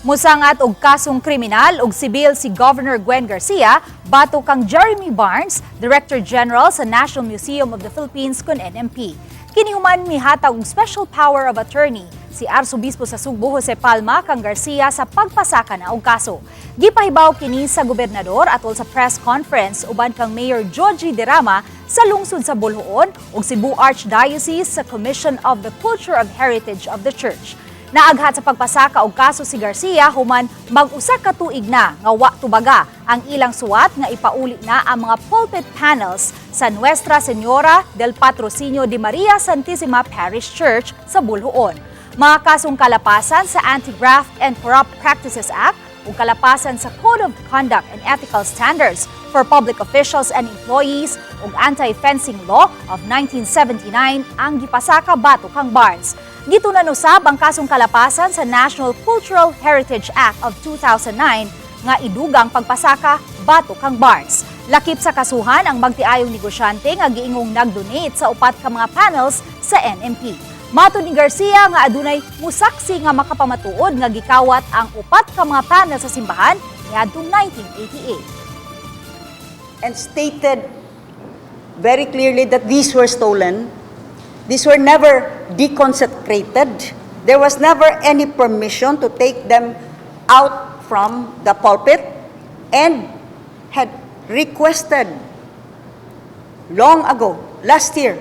Musangat og kasong kriminal ug sibil si Governor Gwen Garcia batok kang Jeremy Barnes, Director General sa National Museum of the Philippines kon NMP. Kini human mihatag og special power of attorney si Arsobispo sa Sugbo Jose Palma kang Garcia sa pagpasaka na og kaso. Gipahibaw kini sa gobernador atol sa press conference uban kang Mayor Joji Derama sa lungsod sa Boljoon ug Cebu Archdiocese sa Commission of the Culture of Heritage of the Church. Naaghat sa pagpasaka og kaso si Garcia human mag-usa ka tuig na nga wa tubaga ang ilang suwat nga ipauli na ang mga pulpit panels sa Nuestra Señora del Patrocinio de Maria Santissima Parish Church sa Boljoon. Mga kasong kalapasan sa Anti-Graft and Corrupt Practices Act ug kalapasan sa Code of Conduct and Ethical Standards for Public Officials and Employees ug Anti-Fencing Law of 1979 ang gipasaka batok kang Barnes. Gitunan usab ang kasong kalapasan sa National Cultural Heritage Act of 2009 nga idugang pagpasaka batok kang Barnes. Lakip sa kasuhan ang magtiayong negosyante nga giingong nag-donate sa upat ka mga panels sa NMP. Matod ni Garcia nga adunay musaksi nga makapamatuod nga gikawat ang upat ka mga panel sa simbahan niadtong 1988. And stated very clearly that these were stolen. These were never deconsecrated. There was never any permission to take them out from the pulpit and had requested long ago, last year,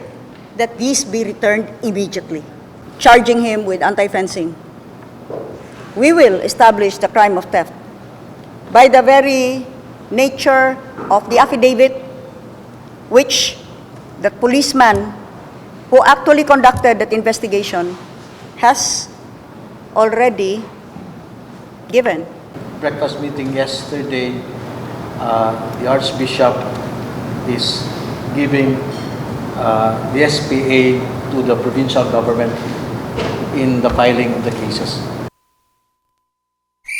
that these be returned immediately, charging him with anti-fencing. We will establish the crime of theft by the very nature of the affidavit which the policeman who actually conducted that investigation has already given. Breakfast meeting yesterday, the Archbishop is giving the SPA to the provincial government in the filing of the cases.